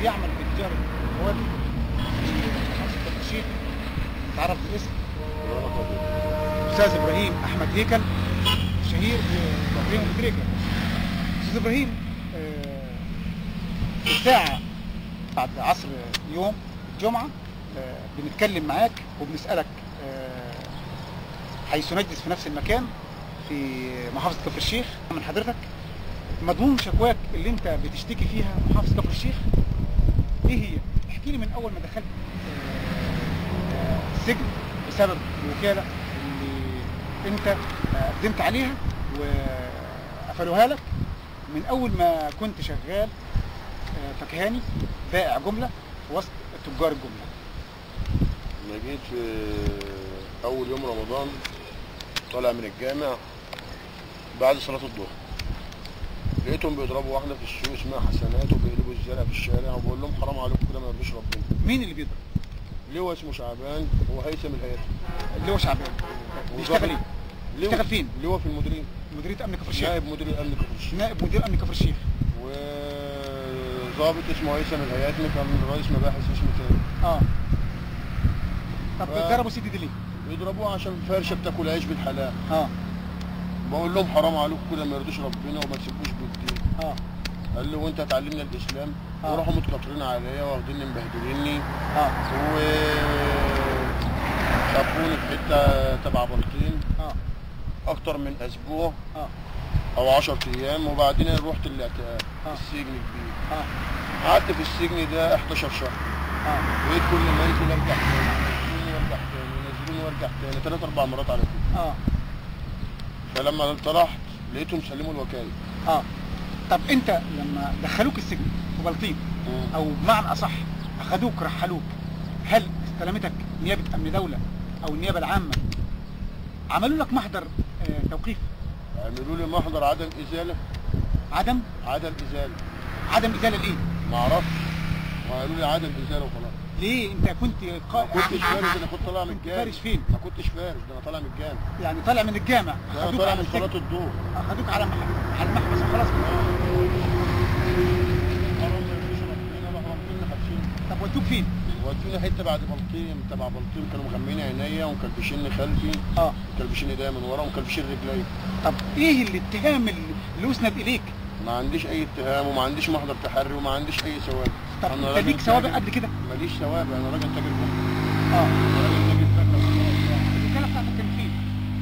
بيعمل بتجارة الفواكه في محافظة كفر الشيخ. تعرف باسم أستاذ إبراهيم أحمد هيكل، شهير بإبراهيم بريكر. أستاذ إبراهيم، الساعة بعد عصر يوم الجمعة بنتكلم معاك وبنسألك حيث نجلس في نفس المكان في محافظة كفر الشيخ، من حضرتك مضمون شكواك اللي انت بتشتكي فيها محافظة كفر الشيخ ايه هي؟ احكي لي من اول ما دخلت السجن بسبب الوكالة اللي انت قدمت عليها وقفلوها لك، من اول ما كنت شغال فكهاني بائع جملة في وسط تجار الجملة. انا جيت في اول يوم رمضان طالع من الجامع بعد صلاة الظهر، لقيتهم بيضربوا واحدة في السوق اسمها حسنات وبيقلبوا الزرع في الشارع، وبقول لهم حرام عليكم كده ما يرضيش ربنا. مين اللي بيضرب؟ لواء اسمه شعبان وهيثم الهياتي. لواء شعبان بيشتغل ايه؟ بيشتغل فين؟ لواء في المديرية، مديرية امن كفر الشيخ. نائب مدير الامن كفر الشيخ. نائب مدير امن كفر الشيخ. وظابط اسمه هيثم الهياتي كان رئيس مباحث اسمه تاني. طب ضربوا سيدي دي ليه؟ بيضربوها عشان فرشه بتاكل عيش بالحلال. بقول لهم حرام عليكم كده ما يرضيش ربنا وما تسيبوش بالدين. قال لي وانت هتعلمنا الاسلام؟ وراحوا متكاترين عليا واخديني مبهدليني. و خبوني في حتة تبع بلطيم. اكتر من اسبوع. او 10 ايام، وبعدين رحت الاعتقال. السجن الكبير. قعدت في السجن ده 11 شهر. بقيت كل ما انزل ارجع تاني، ينزلوني وارجع تاني، ينزلوني وارجع تاني، 3 4 مرات على كده. فلما طلعت لقيتهم سلموا الوكالة. طب انت لما دخلوك السجن في بلطيم، او بمعنى اصح اخذوك رحلوك، هل استلمتك نيابة امن دولة او النيابة العامة؟ عملوا لك محضر توقيف؟ عملوا لي محضر عدم ازالة. عدم ازالة. عدم ازالة لايه؟ ما اعرفش، وقالوا لي عدم ازالة وخلاص. ليه؟ انت كنت ما كنتش فارش، انا كنت طالع من الجامع. فارش فين؟ ما كنتش فارش، ده انا طالع من الجامع. يعني طالع من الجامع؟ انا طالع من صلاة الظهر. اخدوك على المحبس وخلاص. طب ودوك فين؟ ودوني حتة بعد بلطيم، تبع بلطيم، كانوا مغمين عينيا ومكلبشيني خلفي. مكلبشين ايديا من ورا ومكلبشين رجليا. طب ايه الاتهام اللي اسند اليك؟ ما عنديش اي اتهام وما عنديش محضر تحري وما عنديش اي سوابق. طب انت ليك سوابق قبل كده؟ ماليش سوابق، انا راجل تاجر جملة. انا راجل تاجر فاكهة. الوكالة بتاعتك كانت فين؟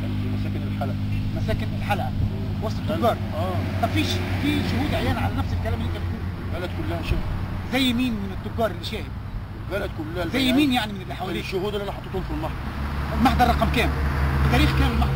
كانت في مساكن الحلقة. مساكن الحلقة وسط التجار. طب في شهود عيان على نفس الكلام اللي انت بتقوله؟ البلد كلها شاهد. زي مين من التجار اللي شاهد؟ البلد كلها. زي مين يعني من اللي حواليك؟ الشهود اللي انا حطيتهم في المحضر. المحضر رقم كام؟ بتاريخ كام المحضر؟